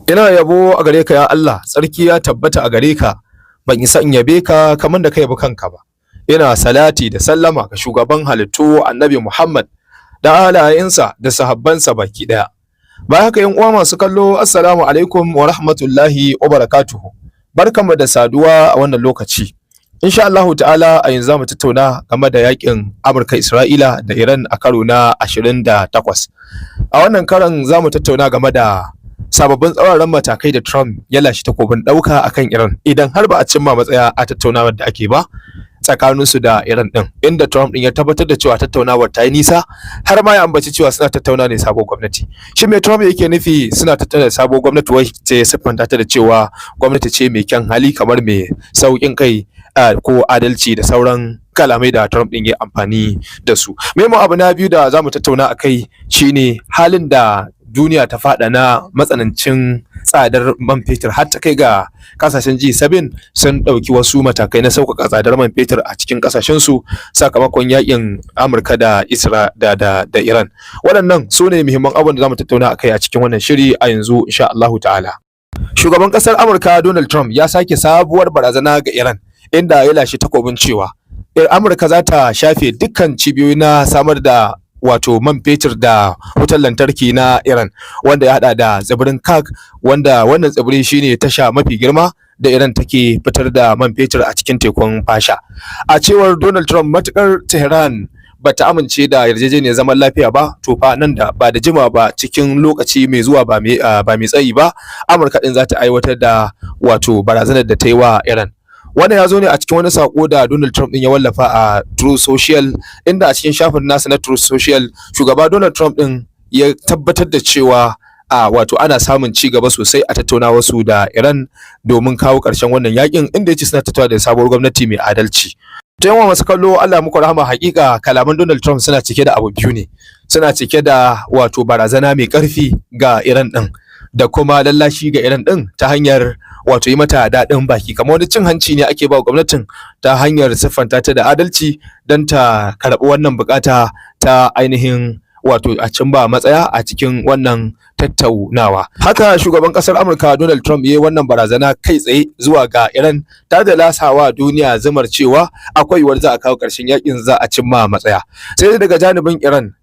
Ina yabo a gare ka, ya Allah, tsarki ya tabbata a gare ka, ban isa in yabe ka kamar da ka yabi kanka ba. Ina salati da sallama ga shugaban halittu, Annabi Muhammad, da alayensa da sahabbansa baki ɗaya. Bayan haka, yan uwa masu kallo, assalamu alaikum wa rahmatullahi wa barakatuhu. Barkanmu da saduwa a wannan lokaci. Insha Allahu ta'ala, a yanzu zamu tattauna game da yakin Amurka, Isra'ila da Iran a karo na 28. A wannan karon zamu tattauna game da sababbin tsauraran matakai da Trump ya lashe takobin ɗauka akan Iran idan har ba a cimma matsaya a tattaunawar da ake ba tsakaninsu da Iran ɗin, inda Trump ɗin ya tabbatar da cewa tattaunawar ta yi nisa, har ma ya ambaci cewa suna tattauna ne sabuwar gwamnati. Shin me Trump yake nufi suna tattauna da sabuwar gwamnati, wacce ya siffanta ta da cewa gwamnati ce mai kyan hali, kamar mai sauƙin kai ko adalci, da sauran kalamai da Trump ɗin ya amfani da su? Muhimmin abu na biyu da za mu tattauna a kai shine halin da duniya ta faɗa na matsanancin tsadar man fetur, har ta kai ga kasashen G7 sun ɗauki wasu matakai na sauƙaƙa tsadar man fetur a cikin ƙasashensu sakamakon yakin Amurka da Isra da da, da Iran. Waɗannan su ne muhimman abubuwan da za mu tattauna a kai a cikin wannan shiri a yanzu, insha Allahu ta'ala. Shugaban ƙasar Amurka Donald Trump ya sake sabuwar barazana ga Iran, inda ya lashe takobin cewa Amurka za ta shafe dukkan cibiyoyi na samar da wato man fetur da wutar lantarki na Iran, wanda ya hada da tsibirin Kharg, wanda wannan tsibiri shine tasha mafi girma da Iran take fitar da man fetur a cikin tekun Fasha. A cewar Donald Trump, matukar Tehran bata amince da yarjejeniyar zaman lafiya ba, to fa nan da ba da jima ba, cikin lokaci mai zuwa ba mai tsayi ba, Amurka din za ta aiwatar da wato barazanar da ta yi wa Iran. Wannan ya zo ne a cikin wani sako da Donald Trump din ya wallafa a Truth Social, inda a cikin shafin nasa na Truth Social shugaba Donald Trump din ya tabbatar da cewa a wato ana samun ci gaba sosai a tattaunawar su da Iran domin kawo ƙarshen wannan yakin, inda yace suna tattaunawa da sabuwar gwamnati mai adalci. To, yan uwa masu kallo, Allah muku rahama, hakika kalaman Donald Trump suna cike da abu biyu ne. Suna cike da wato barazana mai ƙarfi ga Iran din, da kuma lallashi ga Iran din ta hanyar wato yi mata daɗin baki, kamar wani cin hanci ne ake ba gwamnatin ta hanyar siffanta ta da adalci don ta karɓi wannan bukata ta ainihin wato a cimma matsaya a cikin wannan tattaunawa. Haka shugaban kasar Amurka Donald Trump ya yi wannan barazana kai tsaye zuwa ga Iran, tare da lasawa duniya zumar cewa akwai yiwuwar za a kawo ƙarshen yakin, za a cimma matsaya. Sai daga janibin Iran,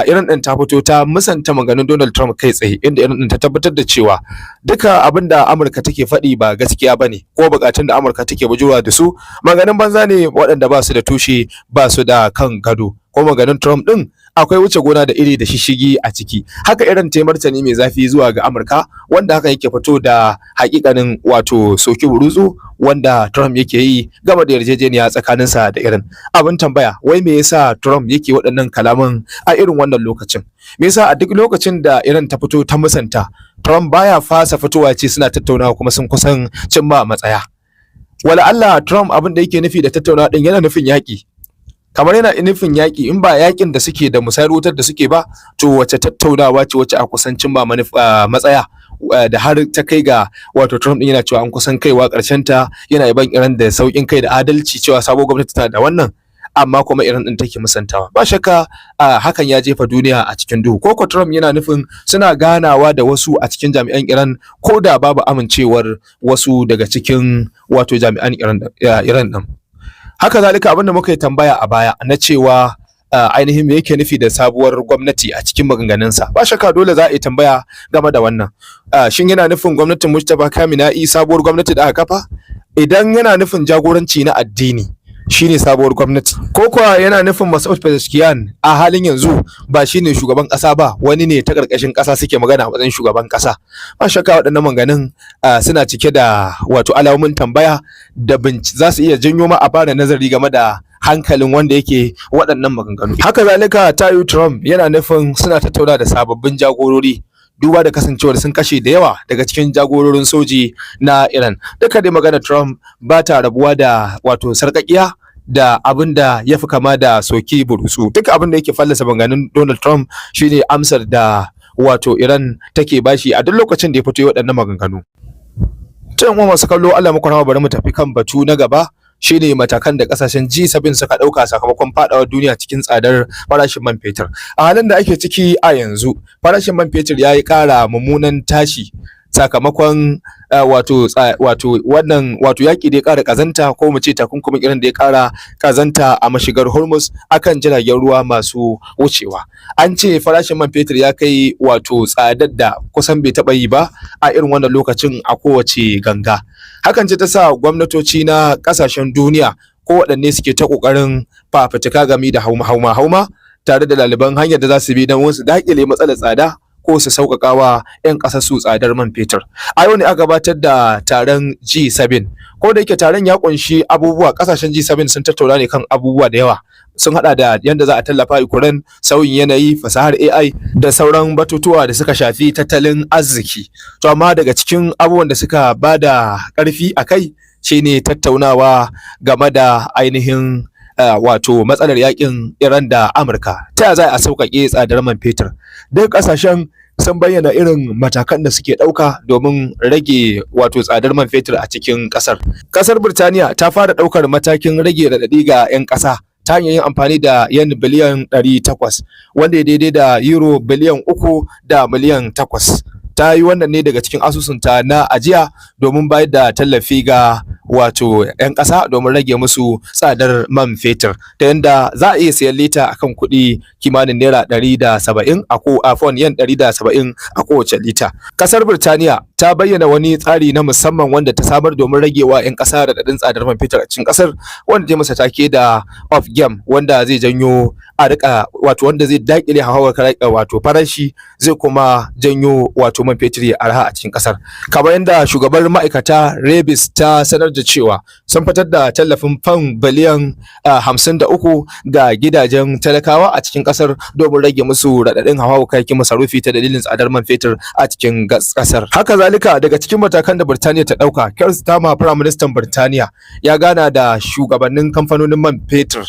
Iran ɗin ta fito ta musanta maganganun Donald Trump kai tsaye, inda Iran ɗin ta tabbatar da cewa duka abin da Amurka take faɗi ba gaskiya bane, ko bukatun da Amurka take bujurowa da su maganganun banza ne waɗanda ba su da tushe, ba su da kan gado, ko maganganun Trump ɗin akwai wuce gona da iri da shishigi a ciki. Haka irin ta martani mai zafi zuwa ga Amurka, wanda hakan yake fito da hakikanin wato soki burutsu wanda Trump yake yi game da yarjejeniya tsakaninsa da Iran. Abin tambaya, wai me yasa Trump yake waɗannan kalaman a irin wannan lokacin? Me yasa a duk lokacin da Iran ta fito ta musanta, Trump baya fasa fitowa ce suna tattaunawa kuma sun kusan cimma matsaya? Wala Allah Trump abin da yake nufi da tattaunawa din yana nufin yaƙi, kamar yana nufin yaƙi. In ba yaƙin da suke da musayar wutar da suke ba, to wace tattaunawa ce wacce a kusan cimma matsaya da har ta kai ga wato Trump din yana cewa an kusan kaiwa ƙarshen ta, yana yaban Iran da sauƙin kai da adalci, cewa sabuwar gwamnati tana da wannan, amma kuma Iran din take musantawa? Ba shakka hakan ya jefa duniya a cikin duhu. Ko Trump yana nufin suna ganawa da wasu a cikin jami'an Iran, ko da babu amincewar wasu daga cikin wato jami'an Iran din? Haka zalika, abin da muka yi tambaya a baya na cewa ainihin me yake nufi da sabuwar gwamnati a cikin maganganunsa, ba shakka dole za a yi tambaya game da wannan. Shin yana nufin gwamnatin Mujtaba Khamenei, sabuwar gwamnati da aka kafa? Idan yana nufin jagoranci na addini shine sabuwar gwamnati, ko kuwa yana nufin Masoud Pezeshkian a halin yanzu ba shine shugaban kasa ba, wani ne ta karkashin kasa suke magana a matsayin shugaban kasa? Ba shakka waɗannan maganganun suna cike da wato alamomin tambaya da za su iya janyo ma a fara nazari game da hankalin wanda yake waɗannan maganganu. Haka zalika, tayu Trump yana nufin suna tattauna da sababbin jagorori, duba da kasancewar sun kashe da yawa daga cikin jagororin soji na Iran. Duka dai magana Trump ba ta rabuwa da wato sarƙaƙiya da abin da ya fi kama da soki burutsu. Duk abin da yake fallasa maganganun Donald Trump shine amsar da wato Iran take bashi a duk lokacin da ya fito waɗannan maganganu. To, yan uwa masu kallo, Allah muku rahama, bari mu tafi kan batu na gaba, shine matakan da kasashen G7 suka ɗauka sakamakon faɗawar duniya cikin tsadar farashin man fetur. A halin da ake ciki a yanzu, farashin man fetur ya yi ƙara mummunan tashi. Sakamakon wato wannan wato yaƙi da ya ƙara ƙazanta, ko mu ce takunkumin Iran da ya ƙara ƙazanta a mashigar Hormuz akan jiragen ruwa masu wucewa. An ce farashin man fetur ya kai wato tsadar da kusan bai taɓa yi ba a irin wannan lokacin a kowace ganga. Hakan ce ta sa gwamnatoci na ƙasashen duniya ko waɗanne suke ta ƙoƙarin fafutuka game da hauma hauma tare da laliban hanyar da za su bi don su daƙile matsalar tsada ko su sauƙaƙa wa 'yan ƙasar su tsadar man fetur. A yau ne aka gabatar da taron G7. Ko da yake taron ya ƙunshi abubuwa, ƙasashen G7 sun tattauna ne kan abubuwa da yawa. Sun haɗa da yadda za a tallafa Ukraine, sauyin yanayi, fasahar AI da sauran batutuwa da suka shafi tattalin arziki. To amma daga cikin abubuwan da suka ba da ƙarfi a kai shine tattaunawa game da ainihin wato matsalar yakin Iran da Amurka. Ta ya za a sauƙaƙe tsadar man fetur? Duk ƙasashen sun bayyana irin matakan da suke ɗauka domin rage wato tsadar man fetur a cikin ƙasar. Ƙasar Birtaniya ta fara ɗaukar matakin rage raɗaɗi ga 'yan ƙasa ta hanyar yin amfani da yen biliyan 800, wanda ya daidai da euro biliyan 3 da miliyan 8. Ta yi wannan ne daga cikin asusunta na ajiya domin bayar da tallafi ga wato 'yan ƙasa domin rage musu tsadar man fetur, ta yanda za a iya siyan lita akan kuɗi kimanin naira 170 a ko afon yen 170 a kowace lita. Ƙasar Birtaniya ta bayyana wani tsari na musamman wanda ta samar domin rage wa 'yan ƙasa raɗaɗin tsadar man fetur a cikin ƙasar, wanda ya masa take da Ofgem, wanda zai janyo a rika wato wanda zai daƙile hauhawar wato farashi, zai kuma janyo wato man fetur ya arha a cikin ƙasar. Kamar yadda shugabar ma'aikata Rebis ta sanar da cewa sun fitar da tallafin fan biliyan 53 ga gidajen talakawa a cikin ƙasar domin rage musu raɗaɗin hauhawar kayayyakin masarufi ta dalilin tsadar man fetur a cikin ƙasar. Haka zalika, daga cikin matakan da Birtaniya ta ɗauka, Keir Starmer, Prime Minister Birtaniya, ya gana da shugabannin kamfanonin man fetur,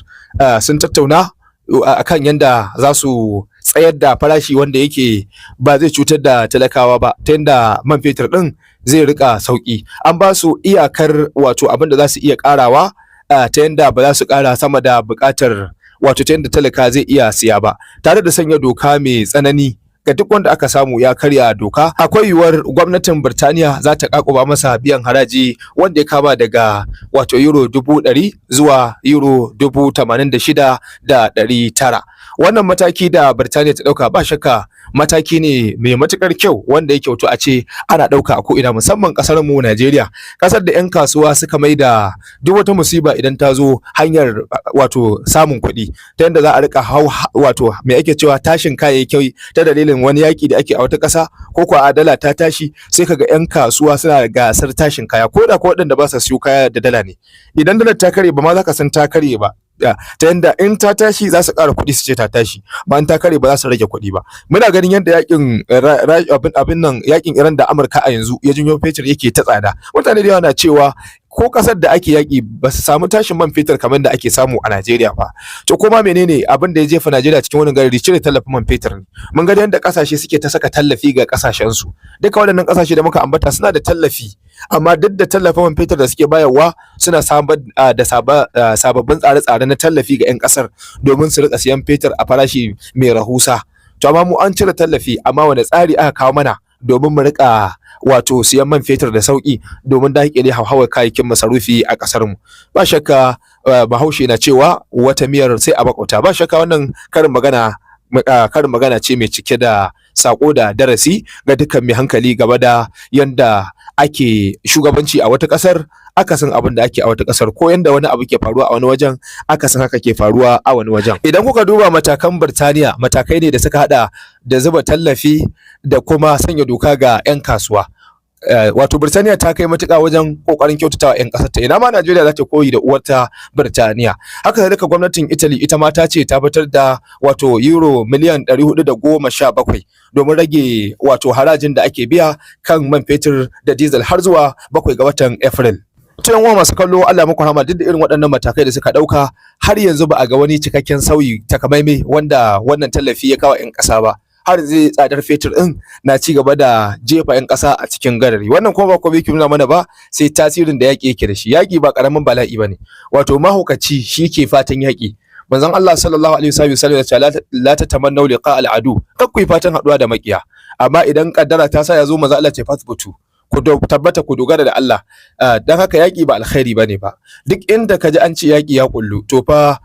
sun tattauna akan yanda za su tsayar da farashi wanda yake ba zai cutar da talakawa ba, ta yanda man fetur ɗin zai rika sauki. An ba su iyakar wato abin da za su iya ƙarawa, ta yanda ba za su ƙara sama da buƙatar wato ta yanda talaka zai iya siya ba, tare da sanya doka mai tsanani ga duk wanda aka samu ya karya doka. Akwai yiwuwar gwamnatin Birtaniya za ta kakuba masa biyan haraji wanda ya kama daga wato euro 100,000 zuwa €86,900. Wannan mataki da Birtaniya ta ɗauka, ba shakka mataki ne mai matukar kyau wanda ya kyautu a ce ana ɗauka a ko'ina, musamman ƙasar mu Najeriya, ƙasar da 'yan kasuwa suka mai da duk wata musiba idan ta zo hanyar wato samun kuɗi, ta yadda za a rika hau wato me ake cewa tashin kayayyaki ta dalilin wani yaƙi da ake a wata ƙasa, ko kuwa a dala ta tashi, sai kaga 'yan kasuwa suna gasar tashin kaya, ko da ko waɗanda ba sa siyo kaya da dala ne. Idan dalar ta karye, ba ma za ka san ta karye ba, ta yanda in ta tashi za su ƙara kuɗi su ce ta tashi, amma in ta karye ba za su rage kuɗi ba. Muna ganin yadda yakin abin nan, yakin Iran da Amurka a yanzu ya janyo fetur yake ta tsada. Mutane da yawa na cewa ko kasar da ake yaƙi ba su samu tashin man fetur kamar da ake samu a Najeriya ba. To kuma menene abin da ya jefa Najeriya cikin wannan garari? Cire tallafin man fetur ne. Mun ga yadda kasashe suke ta saka tallafi ga kasashen su. Duka waɗannan kasashe da muka ambata suna da tallafi, amma duk da tallafin man fetur da suke bayarwa, suna samar da sababbin tsare-tsare na tallafi ga 'yan kasar domin su rika siyan fetur a farashi mai rahusa. To amma mu an cire tallafi, amma wani tsari aka kawo mana domin mu rika wato siyan man fetur da sauki domin daƙile hauhawar kayayyakin masarufi a ƙasar mu? Ba shakka, Bahaushe na cewa wata miyar sai a makwabta. Ba shakka wannan karin magana ce mai cike da sako da darasi ga dukkan mai hankali game da yanda ake shugabanci a wata ƙasar, akasin abin da ake a wata ƙasar, ko yanda wani abu ke faruwa a wani wajen, akasin haka ke faruwa a wani wajen. Idan kuka duba matakan Birtaniya, matakai ne da suka hada da zuba tallafi da kuma sanya doka ga 'yan kasuwa. Wato Birtaniya ta kai matuƙa wajen ƙoƙarin kyautatawa 'yan ƙasar ta. Ina ma Najeriya za ta koyi da uwarta Birtaniya. Haka zalika, gwamnatin Italy ita ma ta ce ta fitar da wato euro miliyan 417 domin rage wato harajin da ake biya kan man fetur da diesel har zuwa 7 ga watan April. To yan uwa masu kallo, Allah muku rahama. Duk da irin waɗannan matakai da suka ɗauka, har yanzu ba a ga wani cikakken sauyi takamaimai wanda wannan tallafi ya kawo 'yan ƙasa ba. Har yanzu tsadar fetur ɗin na ci gaba da jefa 'yan ƙasa a cikin garari. Wannan kuma ba komai yake nuna mana ba sai tasirin da yaƙi yake da shi. Yaƙi ba ƙaramin bala'i ba ne. Wato mahaukaci shi ke fatan yaƙi. Manzon Allah sallallahu alaihi wasallam ya ce: "La tatamannaw liqa al-adu", kar ku yi fatan haduwa da makiya. Amma idan kaddara ta sa ya zo, manzon Allah ce: "Fathbutu", ku tabbata, ku dogara da Allah. Dan haka yaki ba alkhairi bane ba. Duk inda ka ji an ce yaki ya kullu, to fa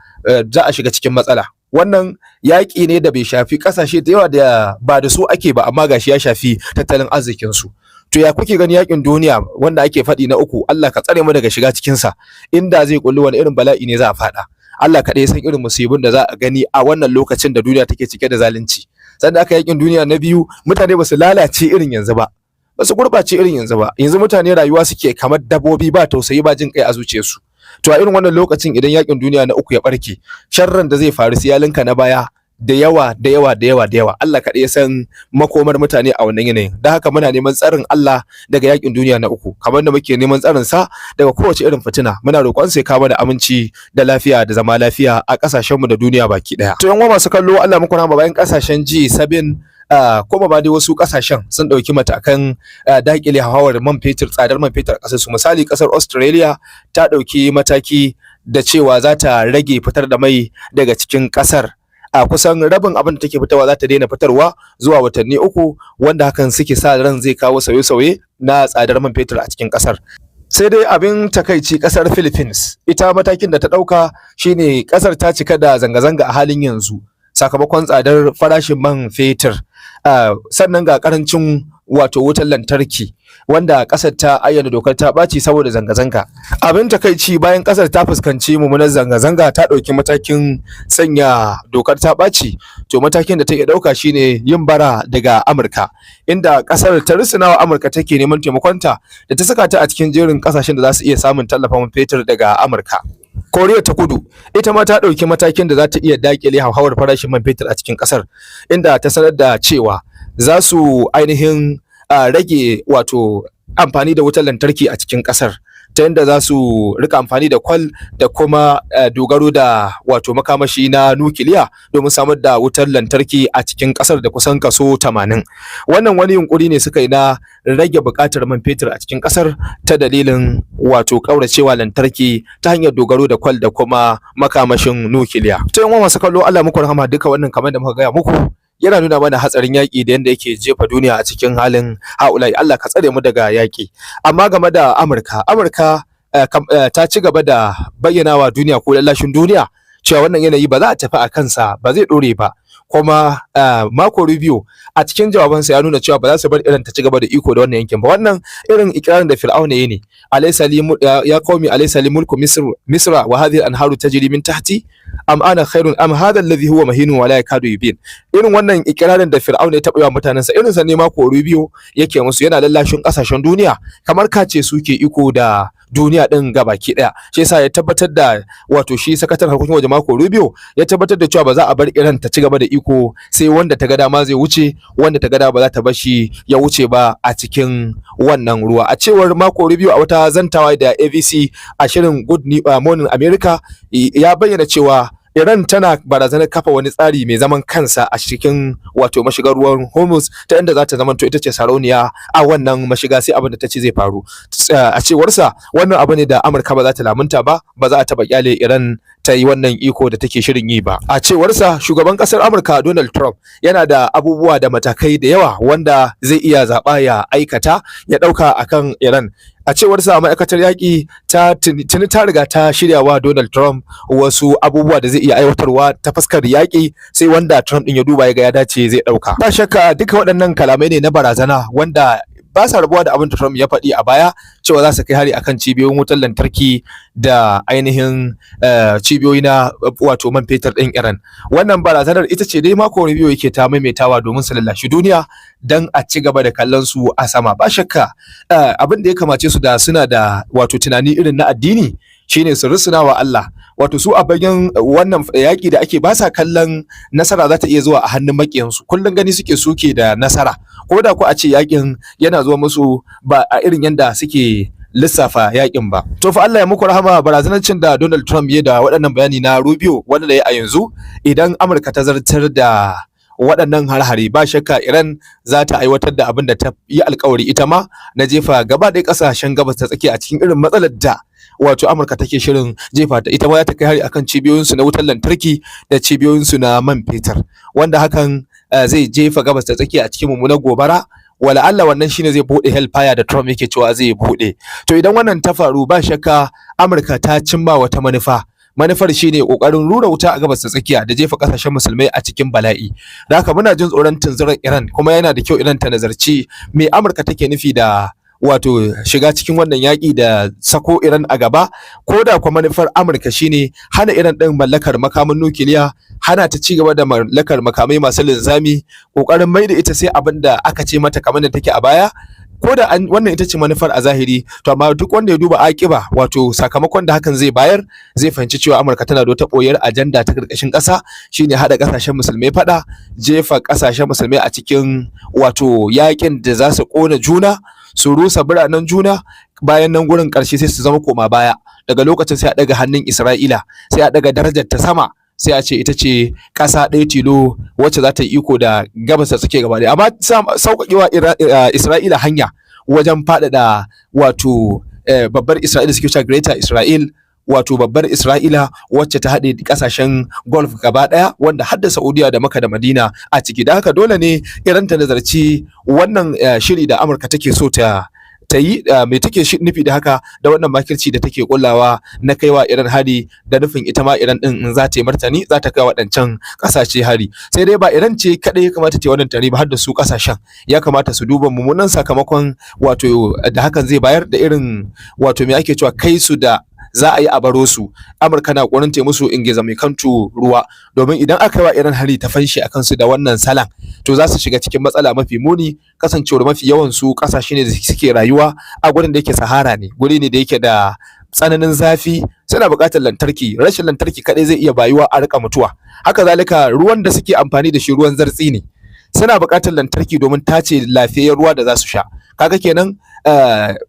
za a shiga cikin matsala. Wannan yaƙi ne da bai shafi ƙasashe da yawa da ba da su ake ba, amma gashi ya shafi tattalin arzikin su. To ya kuke gani yakin duniya wanda ake faɗi na uku, Allah ka tsare mu daga shiga cikin sa, inda zai kullu, wani irin bala'i ne za a faɗa? Allah kaɗai san irin musibin da za a gani a wannan lokacin da duniya take cike da zalunci. Sanda aka yakin duniya na biyu, mutane ba su lalace irin yanzu ba, ba su gurɓace irin yanzu ba. Yanzu mutane rayuwa suke kamar dabbobi, ba tausayi, ba jin kai a zuciyarsu. To a irin wannan lokacin, idan yakin duniya na uku ya barke, sharran da zai faru sai ya linka na baya da yawa, da yawa, da yawa, da yawa. Allah kaɗai ya san makomar mutane a wannan yanayin. Don haka muna neman tsarin Allah daga yakin duniya na uku, kamar da muke neman tsarin sa daga kowace irin fitina. Muna roƙon sai kawo da aminci da lafiya da zama lafiya a ƙasashenmu da duniya baki ɗaya. To yan uwa masu kallo, Allah muku rahama. Bayan ƙasashen G7, kuma ba dai wasu ƙasashen sun ɗauki matakan daƙile hauhawar man fetur, tsadar man fetur a ƙasar su. Misali, ƙasar Australia ta ɗauki mataki da cewa za ta rage fitar da mai daga cikin ƙasar. A kusan rabin abin da take fitarwa za ta daina fitarwa zuwa watanni 3, wanda hakan suke sa ran zai kawo sauye-sauye na tsadar man fetur a cikin ƙasar. Sai dai abin takaici, ƙasar Philippines ita matakin da ta ɗauka shine, ƙasar ta cika da zanga-zanga a halin yanzu sakamakon tsadar farashin man fetur, sannan ga ƙarancin wato wutar lantarki, wanda ƙasar ta ayyana dokar ta ɓaci saboda zanga-zanga. Abin takaici, bayan ƙasar ta fuskanci mummunar zanga-zanga, ta ɗauki matakin sanya dokar ta ɓaci, to matakin da ta iya ɗauka shine yin bara daga Amurka, inda ƙasar ta risinawa Amurka take neman taimakonta da ta saka ta a cikin jerin ƙasashen da za su iya samun tallafin fetur daga Amurka. Koriya ta Kudu ita ma ta ɗauki matakin da za ta iya daƙile hauhawar farashin man fetur a cikin ƙasar, inda ta sanar da cewa za su ainihin rage wato amfani da wutar lantarki a cikin ƙasar, ta yadda za su rika amfani da kwal da kuma dogaro da wato makamashi na nukiliya domin samar da wutar lantarki a cikin ƙasar da kusan kaso 80. Wannan wani yunkuri ne suka yi na rage buƙatar man fetur a cikin ƙasar ta dalilin wato ƙauracewa lantarki ta hanyar dogaro da kwal da kuma makamashin nukiliya. To yan masu kallo, Allah muku rahama. Duka wannan, kamar da muka gaya muku, yana nuna mana hatsarin yaƙi da yanda yake jefa duniya a cikin halin ha'ula'i. Allah ka tsare mu daga yaƙi. Amma game da Amurka, Amurka ta ci gaba da bayyana wa duniya ko lallashin duniya cewa wannan yanayi ba za a tafi a kansa ba, zai ɗore ba. Kuma Marco Rubio a cikin jawabansa ya nuna cewa ba za su bar Iran ta ci gaba da iko da wannan yankin ba. Wannan irin ikirarin da Fir'auna ya ne: "Alaysa li, ya qaumi, alaysa li mulku misra wa hadhihi al-anharu tajri min tahti, am ana khairun am hadha alladhi huwa mahinun wa la yakadu yubin?" Irin wannan ikirarin da Fir'auna ya taɓa yi wa mutanensa, irin sa ne Marco Rubio yake musu. Yana lallashin kasashen duniya kamar ka ce suke iko da duniya din gabaki daya. Shi yasa ya tabbatar da, wato shi sakataren harkokin waje Marco Rubio ya tabbatar da cewa ba za a bar Iran ta ci gaba da iko, sai wanda ta ga dama zai wuce, wanda ta ga dama ba za ta bar shi ya wuce ba a cikin wannan ruwa. A cewar Marco Rubio, a wata zantawa da ABC a shirin Good Morning America, ya bayyana cewa Iran tana barazanar kafa wani tsari mai zaman kansa a cikin wato mashigar ruwan Hormuz, ta inda za ta zamanto ita ce sarauniya a wannan mashiga, sai abin da ta ce zai faru. A cewarsa, wannan abu ne da Amurka ba za ta lamunta ba, ba za a taɓa kyale Iran ta yi wannan iko da take shirin yi ba. A cewarsa, shugaban ƙasar Amurka Donald Trump yana da abubuwa da matakai da yawa wanda zai iya zaɓa ya aikata, ya ɗauka akan Iran. A cewarsa, ma'aikatar yaƙi ta tuni ta riga ta shirya wa Donald Trump wasu abubuwa da zai iya aiwatarwa ta fuskar yaƙi, sai wanda Trump ɗin ya duba ya ga ya dace zai ɗauka. Ba shakka duka waɗannan kalamai ne na barazana wanda ba sa rabuwa da abin da Trump ya faɗi a baya, cewa za su kai hari akan cibiyoyin wutar lantarki da ainihin cibiyoyi na wato man fetur ɗin Iran. Wannan barazanar ita ce dai Marco Rubio yake ta maimaitawa domin su lallashi duniya dan a ci gaba da kallon su a sama. Ba shakka abin da ya kamace su, da suna da wato tunani irin na addini, shine su rusuna wa Allah. Wato su a bayan wannan yaƙi da ake, ba sa kallon nasara za ta iya zuwa a hannun maƙiyansu. Kullum gani suke suke da nasara, ko da ko a ce yaƙin yana zuwa musu ba a irin yanda suke lissafa yaƙin ba. To fa Allah ya muku rahama. Barazanar cin da Donald Trump ya da waɗannan bayani na Rubio wanda ya a yanzu, idan Amurka ta zartar da waɗannan har-hare, ba shakka Iran za ta aiwatar da abin da ta yi alkawari ita ma na jefa gaba ɗaya ƙasashen Gabas ta Tsakiya a cikin irin matsalar da wato Amurka take shirin jefa ta, ita ma za ta kai hari akan cibiyoyinsu na wutar lantarki da cibiyoyinsu na man fetur, wanda hakan zai jefa Gabas ta Tsakiya a cikin mummunar gobara. Wala Allah wannan shine zai bude hellfire da Trump yake cewa zai bude. To, idan wannan ta faru, ba shakka Amurka ta cimma wata manufa. Manufar shine kokarin rura wuta a Gabas ta Tsakiya da jefa kasashen Musulmai a cikin bala'i. Da haka muna jin tsoron tunzurar Iran, kuma yana da kyau Iran ta nazarci me Amurka take nufi da wato shiga cikin wannan yaƙi da sako Iran a gaba. Ko da kuma manufar Amurka shine hana Iran ɗin mallakar makamin nukiliya, hana ta ci gaba da mallakar makamai masu linzami, ƙoƙarin mai da ita sai abin da aka ce mata kamar da take a baya, ko da wannan ita ce manufar a zahiri, to amma duk wanda ya duba akiba, wato sakamakon da hakan zai bayar, zai fahimci cewa Amurka tana da wata ɓoyar ajanda ta ƙarƙashin ƙasa, shine haɗa ƙasashen Musulmai faɗa, jefa ƙasashen Musulmai a cikin wato yaƙin da za su ƙona juna, su rusa biranen juna. Bayan nan gurin, ƙarshe sai su zama koma baya. Daga lokacin sai a ɗaga hannun Isra'ila, sai a ɗaga darajar ta sama, sai a ce ita ce ƙasa ɗaya tilo wacce za ta yi iko da Gabas ta Tsakiya gaba ɗaya, amma sauƙaƙewa Isra'ila hanya wajen faɗaɗa wato babbar Isra'ila, suke cewa Greater Israel, wato babbar Isra'ila wacce ta haɗe ƙasashen Gulf gaba ɗaya, wanda har da Saudiya da Makka da Madina a ciki. Da haka dole ne Iran ta nazarci wannan shiri da Amurka take so ta yi, me take nufi da haka, da wannan makirci da take kullawa na kaiwa Iran hari, da nufin ita ma Iran din in za ta yi martani za ta kai waɗancan ƙasashe hari. Sai dai ba Iran ce kaɗai ya kamata ta yi wannan tare ba, har da su ƙasashen ya kamata su duba mummunan sakamakon wato da hakan zai bayar, da irin wato me ake cewa kai su da za a yi a baro su. Amurka na ƙoƙarin ta musu ingiza mai kan turuwa, domin idan aka yi wa Iran hari ta fanshi akan su da wannan salan, to za su shiga cikin matsala mafi muni, kasancewar mafi yawan su ƙasashe ne da suke rayuwa a gurin da yake sahara ne, guri ne da yake da tsananin zafi, suna buƙatar lantarki. Rashin lantarki kaɗai zai iya bayuwa a rika mutuwa. Haka zalika ruwan da suke amfani da shi ruwan zartsi ne, suna buƙatar lantarki domin tace lafiyayyen ruwa da za su sha. Kaga kenan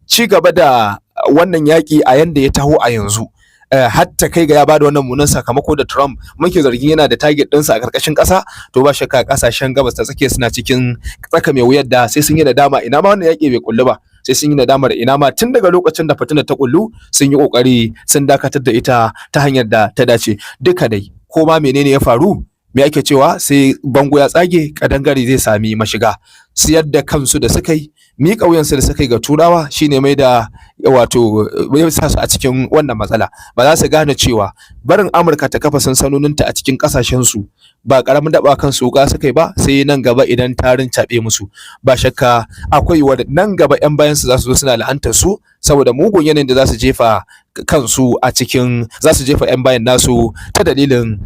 ci gaba da wannan yaƙi a yanda ya taho a yanzu, har ta kai ga ya bada wannan mummunan sakamako da Trump muke zargin yana da target ɗinsa a ƙarƙashin ƙasa, to ba shakka ƙasashen Gabas ta Tsakiya suna cikin tsaka mai wuyar da sai sun yi nadama ina ma wannan yaƙi bai kullu ba, sai sun yi nadamar ina ma tun daga lokacin da fitinar ta kullu sun yi ƙoƙari sun dakatar da ita ta hanyar da ta dace. Duka dai ko ma menene ya faru, me ake cewa, sai bango ya tsage kadangare zai sami mashiga. Siyar da kansu da suka yi, miƙa wuyansu da suka yi ga Turawa, shine mai da wato ya sa su a cikin wannan matsala. Ba za su gane cewa barin Amurka ta kafa sansanoninta a cikin ƙasashensu ba ƙaramin daɓa kansu wuƙa suka yi ba, sai nan gaba idan ta rincaɓe musu. Ba shakka akwai yiwuwar nan gaba 'yan bayansu za su zo suna la'antar su saboda mugun yanayin da za su jefa kansu a cikin, za su jefa 'yan bayan nasu ta dalilin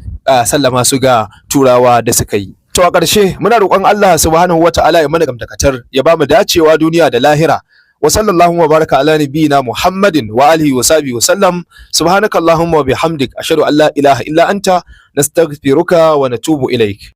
sallama su ga Turawa da suka yi. To, a ƙarshe muna roƙon Allah Subhanahu wata'ala ya mana gamdakatar, ya ba mu dacewa duniya da lahira. Wa sallallahu wa baraka ala nabiyyina Muhammadin wa alihi wa sahbihi wa sallam. Subhanaka Allahumma wa bihamdik, ashhadu an la ilaha illa anta, nastaghfiruka wa natubu ilaik.